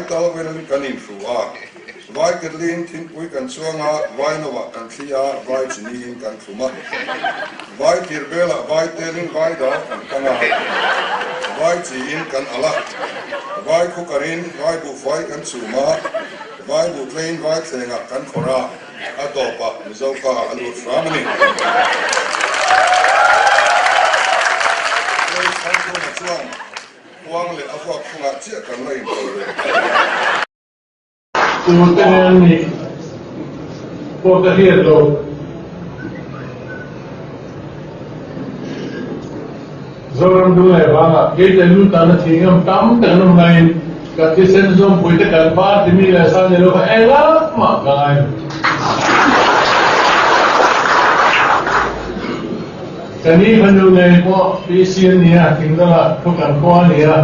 towel kan inhru a, vai kettle-in thingpui kan chhuang a, vai no-ah kan thli a, vai chini-in kan thlum a, vai thir belah vai telin vai dal kan kang a, vai chi-in kan al a, vai cooker-in vai buhfai kan chhum a, vai buhtleiin vai thlengah kan khawrh a, a tawpah Mizo ka a lut hram a ni. Hei Thangkhuma chuan Kuang leh a vuak phungah chiah kan la into leh. Tute an nih pawh ka hriat lo. Zoram dung leh vangah keite lu tana thih ngam tam tak an awm laiin ka thisen zawmpui te kan party mi leh sa ni lo kha engah mah ka ngai lo. Ka ni fanu ngei pawh PC an ni a, thingdangah thu kan khua a ni a.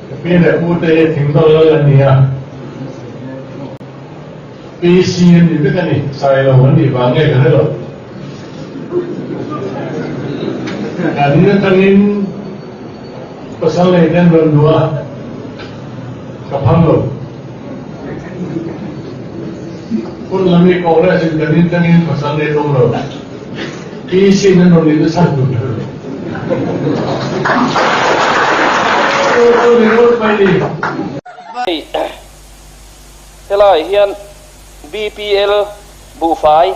Ka pi leh pu te hi thingdang lal an ni a. PC an ni vek a ni, Sailo an nih vang nge ka hre lo. Ka ni atangin pasal nei te an rawn duh a, ka phal lo. Hun lam hi Congress in kan in tangin pasal nei tum lo. PC in an rawn nih nasa tur ka hre lo. Chu chu ni ringawt mai ni. Helai hian BPL buhfai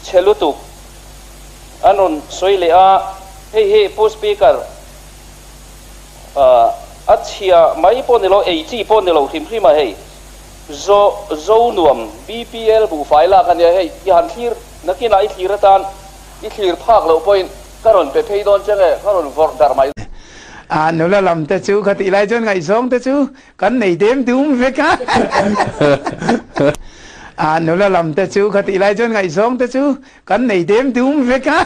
chhe lutuk an rawn sawi leh a, hei hi Pu Speaker a chhia mai pawh ni lo, ei chi pawh ni lo hrim hrim a hei. Zo Zo nuam BPL buhfai lak a nia hei, i han thlir nakinah i thlir atan i thlir phak loh pawhin ka rawn pe phei dawn che nge, ka rawn vawrh darh mai. A nula lam te chu khatih lai chuan ngaihzawng te chu kan nei dem dum vek a. A nula lam te chu khatih lai chuan ngaihzawng te chu kan nei dem dum vek a.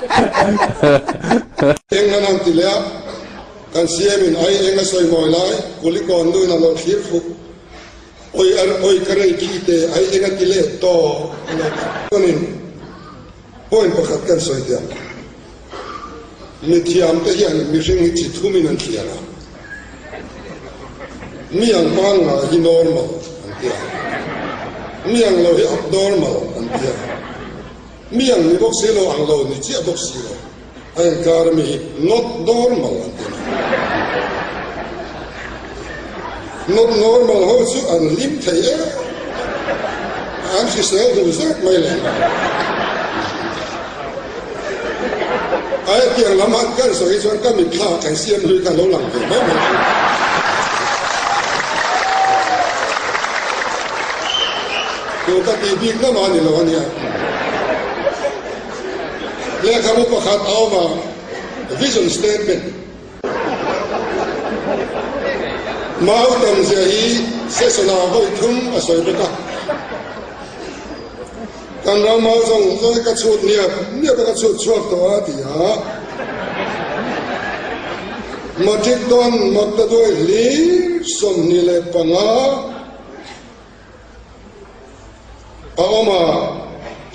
Eng an han ti leh a, kan CM in ai eng a sawi mawi lai, Kulikawn nu in a lo thlir fuk. Oi ar oi ka rei khi te ai eng a ti leh tawh a lo ti. Chuanin point pakhat kan sawi teh ang. Mithiam te hian mihring hi chi thumin an thliar a. Mi ang pangngai hi normal an ti a. Mi ang lo hi abnormal an ti a. Mi ang ni bawk si lo, ang lo ni chiah bawk si lo. A inkar ami hi not normal an ti a ni. Not normal ho chu an hlim thei em an hrisel duh zet mai leh nghal. A hetiang lam han kan sawi hi chuan ka mitthla kan siam hlui kha a lo lang ve mai mai thin. Tu ka tih bik na mah ni lo a nia. Lehkhabu pakhat a awm a, Vision Statement. Mau tamzia hi session-ah vawi thum a sawi bawk a. Kan ram mau zawng zawng hi ka chhut niap niap a, ka chhut chhuak tawh a ti a. Matric dawn Maktaduai hlir 25 A awm a,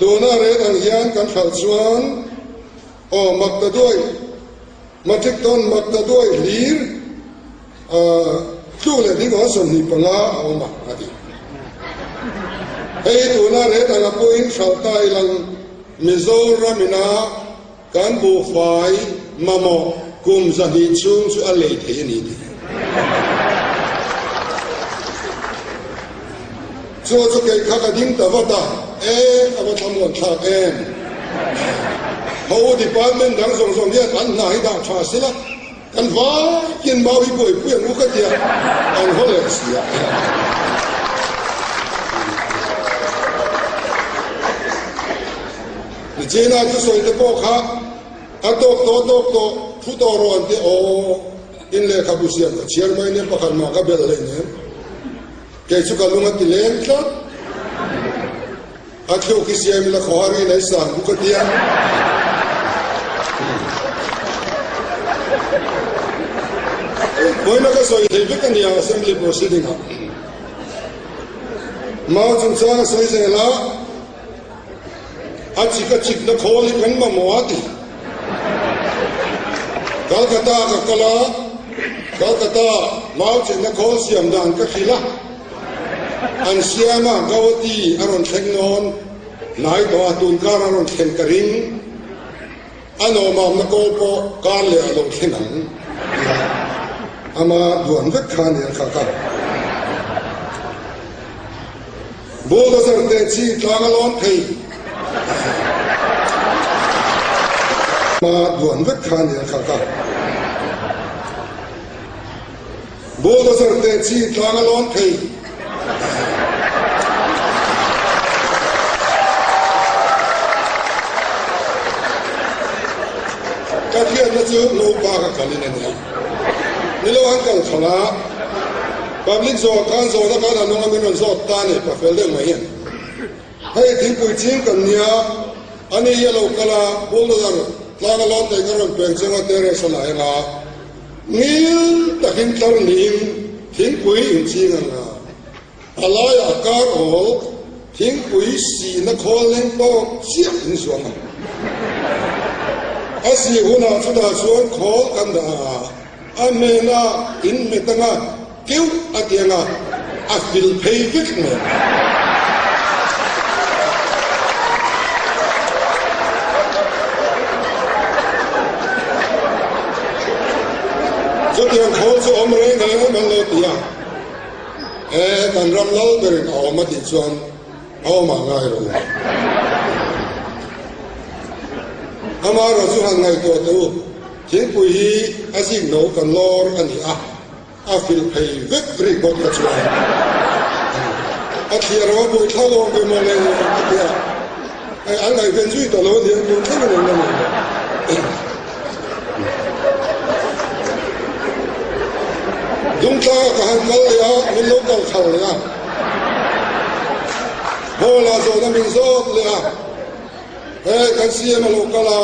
tuna ret ang hian kan hralh chuan aw mak ta duai, matric ton mak ta duai hlir tlu leh ding aw 25 a awm a, a ti. Hei hi tuna ret anga pawhin hralh ta ilang Mizoram ina Kan buhfai mamawh kum 200 chhung chu a lei thei a ni tih. Chu chu kei kha ka ding ta vat a, e a va thlamuan thlak em. Ho department dang zawng zawng hian an hna hi dah tha sila, kan vaiin mau hi buaipui ang u ka tia, an haw leh si a. Nichina thusawi te pawh kha a tawk tawh tawk tawh thu tawh rawh an ti aw in lehkhabu siam ka chhiar mai nia pakhat mah ka belh hleinem kei chu ka lung a ti leng tlat a thluk hi siam ila khawhar in ai san buk a tia Vawiina ka sawi thei vek a nia assembly proceeding ah Mau chungchang a sawi zel a. A chik a chik na khawl hi kan mamawh a ti. Calcutta ka kal a, Calcutta. Mau chenna khawl siam dan ka hrilh a, an siam a, Gauhati a rawn thleng nawn hnai tawh a, tun kar a rawn thlen ka ring. A nawmamna kawl pawh kar leh a lo thleng ang tia ama duan vek kha a ni a kha kha. Bulldozer te chi tlang a lawn thei. Ama duan vek kha a ni a kha kha. Bulldozer te chi tlang a lawn thei. Ka hriatna chu Lopa ka kalin a nia. Nilo an kal khalh a, public zawh khan zawhna khan a nung a min rawn zawt ta a ni, pa fel deuh mai hian. Hei thingpui ching kan nia, ani hi a lo kal a, bulldozer tlang a lawn thei ka rawn peng chang a, terrace a la eng a. Ngil takin tlar niin thingpui inching ang a, a laiah kar awl thingpui sihna khawl leng tawk chiah in zuang ang. A sih hunah chutah chuan khawl kan dah ang a, a hmena in hmet anga keuh a ti anga a fil phei vek mai ang. Chutiang khawl chu awm reng reng em an lo ti a, e kan ram lal berin a awm a tih chuan a awm ah ngai rawh u. Amaherawh chu han ngaihtuah teh u, thingpui hi a zik no kan lawr a ni a, A fil phei vek rik bawk kha chuan a thliar a bui thla lawm ve maw le a ti a, hei an ngaihven zui ta lo a nia tun thleng in an la nei lo. Dungtlang ah ka han kal leh a, min lo kal khal leh a, hall ah zawhna min zawt leh a, hei kan CM a lo kal a,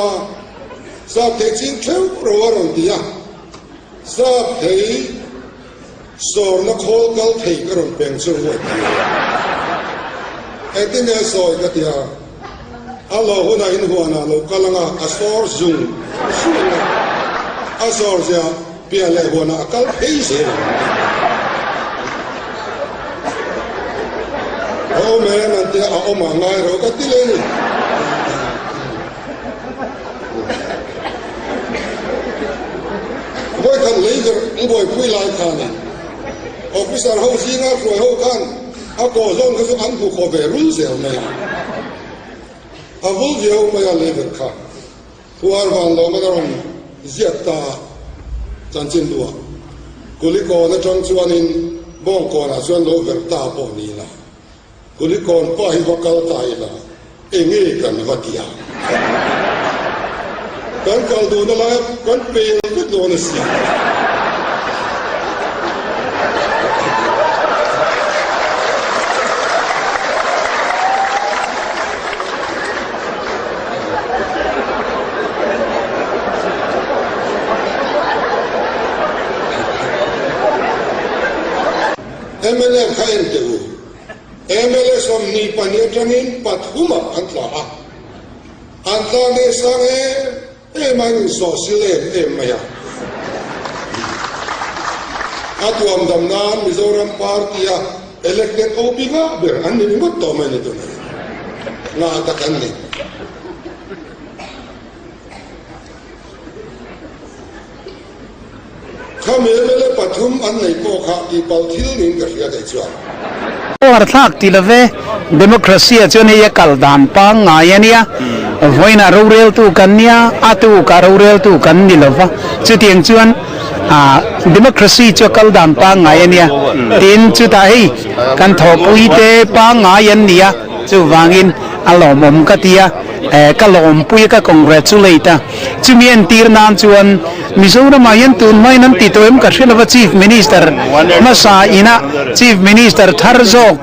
sap thei ching theuh ro a rawn ti a. Sap thei sawrna khawl kal thei ka rawn peng chu ruai ti a. Engtin nge sawi ka ti a, a lo hunah in huanah lo kal anga a sawr zung zung anga a sawr zia piah leh huanah a kal phei zel ang. A awm em an tia a awm ah ngai ro ka ti leh ni. Vawikhat leiver an buaipui lai khan officer ho zinga hruai ho khan a kaw zawn kha chu an hmu khaw ve rul zel mai a, a vul viau mai a leiver kha Phuar van lawm a rawn ziak ta a, chanchin duah Kulikawn atang chuanin Bawngkawnah chuan lo verh ta pawh ni la. Kulikawn pa hi va kal ta ila, enge kan va ti ang? Kan kal duhna lai a kan pel vek dawn a si. Mnf kha en teh u. Mla 22 atangin pathumah an tla a, an tla nge sang em em a, an inzawh sil em em mai a. A tuam dam nan Mizoram party a elected OP ngah ber an ni ringawt tawh mai ni tunah hian. Ngah tak an ni. Khami mla pathum an nei pawh kha tihpalh thil niin ka hria thei chuan. Power thlak ti love, Democracy ah chuan hei a kal dan pangngai a nia, vawiinah roreltu kan nia, a tukah roreltu kan ni lova, chutiang chuan Democracy chu a kal dan pangngai a nia, tin chutah hei kan thawhpui te pangngai an nia, chuvangin a lawmawm ka ti a, ka lawmpui a, ka congratulate a. Chumi entir nan chuan Mizoramah hian tun hmain an ti tawh em ka hre lova Chief Minister hmasa ina Chief Minister thar zawk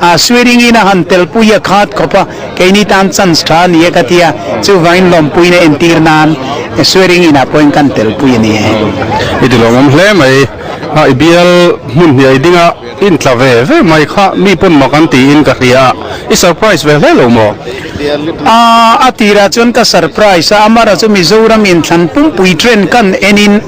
a swearing in a han telpui a khat khawp a, keini tan chance tha a ni e ka ti a, chuvangin lawmpuina entir nan swearing inah pawhin kan telpui a ni e. I ti lawmawm hle mai a, i bial hmun hniai dinga in tla ve ve mai kha mi pawn mak an tiin ka hria a, i surprise ve hle lo maw? A a tirah chuan ka surprise a, amara chu Mizoram inthlan pumpui trend kan enin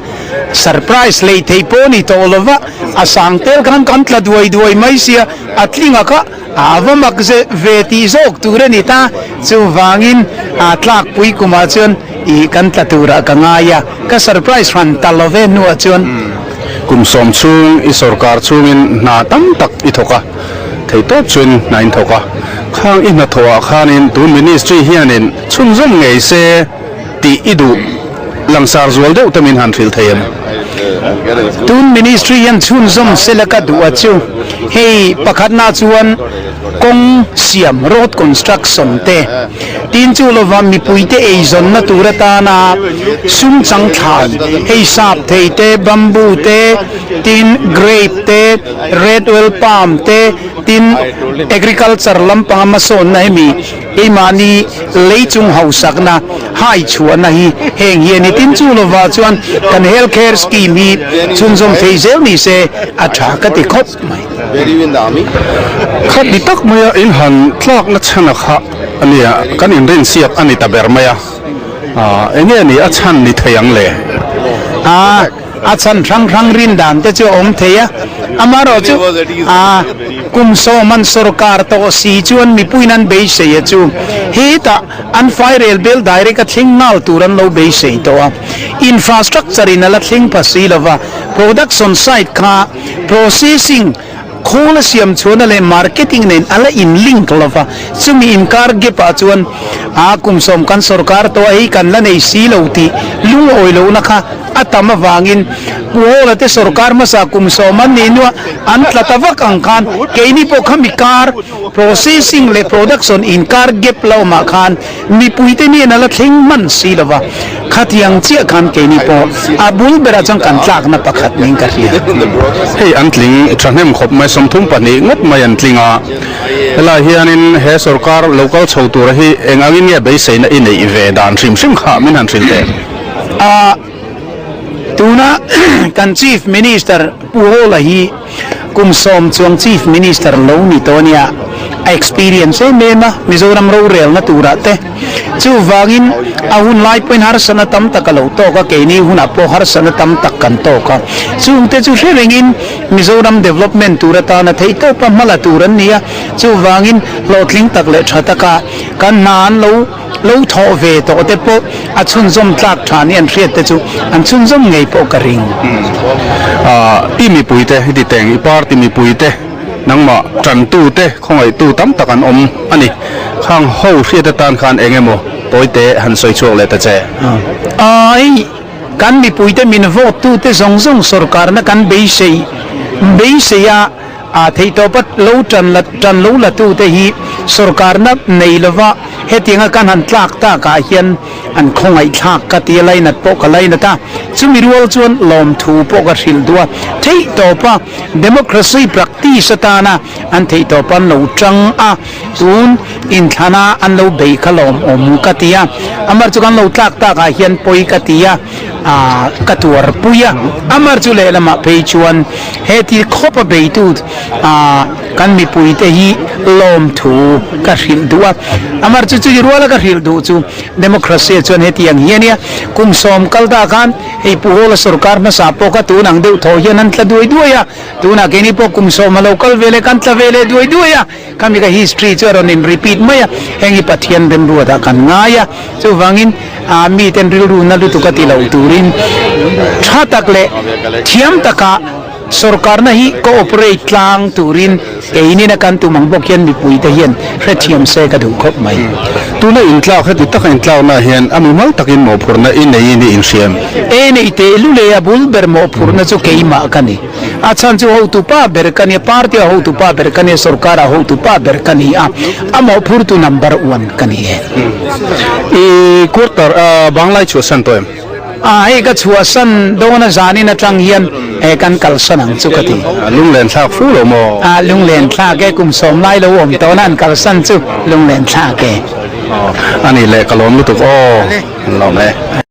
Surprise lei thei pawh ni tawh lo va, a sang tel khan kan tla duai duai mai sia, a tlinga kha a va mak ze ve tih zawk tur a ni ta. Chuvangin a tlakpui kumah chuan ih kan tla turah ka ngai a, ka surprise hran ta lo ve hnuah chuan. Kum sawm chhung i sorkar chhungin hna tam tak i thawk a, theihtawp chuan hna in thawk a, khang i hnathawhah khanin tun ministry hianin chhunzawm ngei se tih i duh langsar zual deuh te min han hrilh thei em? Tun ministry hian chhunzawm sela ka duh a chu hei pakhatna chuan kawng siam, road construction, te tin chu lova mipuite eizawnna tur atana sum chang thlan hei sap thei te, bamboo te, tin grape te, red oil palm te, tin agriculture lampanga hmasawnna hemi Keimahni leichung hausakna hai chhuahna hi heng hi a ni. Tin, chu lovah chuan kan health care scheme hi chhunzawm thei zel ni se a tha ka ti khawp mai. Khat ni tak maia in han tlakna chhana kha a nia, kan inrinsiak a ni ta ber mai a, eng nge ni a chhan ni thei ang le? A chhan hrang hrang rin dan te chu a awm thei a, amaherawhchu a kum sawm an sorkar tawh si chuan mipuiin an beisei a chu hetah an fairel bel direct a thleng nghal tur an lo beisei tawh a, infrastructure in a la thleng pha si lova, production side kha processing Khawl a siam chhuahna leh marketing nen a la in link lo va, chumi inkar gap ah chuan a kum sawm kan sorkar tawh a hei kan la nei si lo tih lungawi lohna kha a tam avangin Pu Hawla te sorkar hmasa kum sawm an nih hnuah an tla ta vak ang khan keini pawh khami kar processing leh production inkar gap la awmah khan Mipuite nen a la thleng hman si lo va, khatiang chiah khan keini pawh a bul berah chuan kan tlakna pakhat niin ka hria. Hei an tling thahnem khawp mai, 32 ngawt mai an tling a, helai hianin he sorkar lo kal chho tura hi eng angin nge beiseina i neih ve dan hrim hrim kha min han hrilh teh. A, tuna kan Chief Minister Pu Hawla hi Kum sawm chuang Chief Minister lo ni tawh a nia, a experience em em a, Mizoram rorelna turah te. Chuvangin a hun lai pawhin harsatna tam tak a lo tawk a, keini hunah pawh harsatna tam tak kan tawk a. Chungte chu hre rengin Mizoram development tur atana theihtawpa hma la tur an ni a, chuvangin hlawhtling tak leh tha taka kan hna an lo Lo thawh ve tawh te pawh a chhunzawm tlak tha ni an hriat te chu an chhunzawm ngei pawh ka ring. I mipuite, i titeng, i party mipuite, nangmah tantute, khawngaihtu tam tak an awm a ni. Khang ho hriat atan khan eng emaw tawite han sawi chhuak leh ta che. Ai, kan mipuite min vote tute zawng zawng sorkarna kan beisei beisei a. A theihtawpa lo tan la tan lo la tute hi sorkarna nei lova hetianga kan han tlak takah hian an khawngaihthlak ka ti a, lainat pawh ka lainat a, chumi rual chuan lawmthu pawh ka hrilh duh a, theihtawpa democracy practice atana an theihtawpa an lo tang a, tun inthlana an lo bei kha lawmawm ka ti a, amar chu kan lo tlak takah hian pawi ka ti a. A ka tuar pui a, amar chu lehlamah phei chuan he thil khawpa beitu a kan mipuite hi lawmthu ka hrilh duh a, amar chu chuti ruala ka hrilh duh chu democracy ah chuan heti ang hi a nia, kum sawm kal ta khan hei Pu Hawla sorkar hmasa pawh kha tun ang deuh thaw hian an tla duai duai a, tunah keini pawh kum sawm a lo kal ve leh kan tla ve leh duai duai a, khami ka history chu a rawn in repeat mai a, heng hi Pathian remruatah kan ngai a, chuvangin. A miten rilru na lutuk a ti lo turin tha tak leh thiam taka sorkarna hi cooperate tlang turin keinin a kan tum ang bawk hian mipuite hian hrethiam se ka duh khawp mai. Tuna intlak heti taka intlakna hian a mimal takin mawhphurhna i neiin i inhriam. E nei teh lu leh a bul ber mawhphurhna chu keimah ka ni. A chhan chu hotupa ber ka nia, party a hotupa ber ka nia, sorkar a hotupa ber ka ni a, a mawhphurtu number one ka ni e. I quarter a banglai chhuahsan tawh em? A, hei ka chhuahsan dawn a zanin atang hian he kan kalsan ang chu ka ti. A lunglen thlak fu lo maw? A, lunglen thlak e, kum sawm lai lo awm tawhna an kalsan chu lunglen thlak e. Aw, a nih leh ka lawm lutuk aw, an lawm e.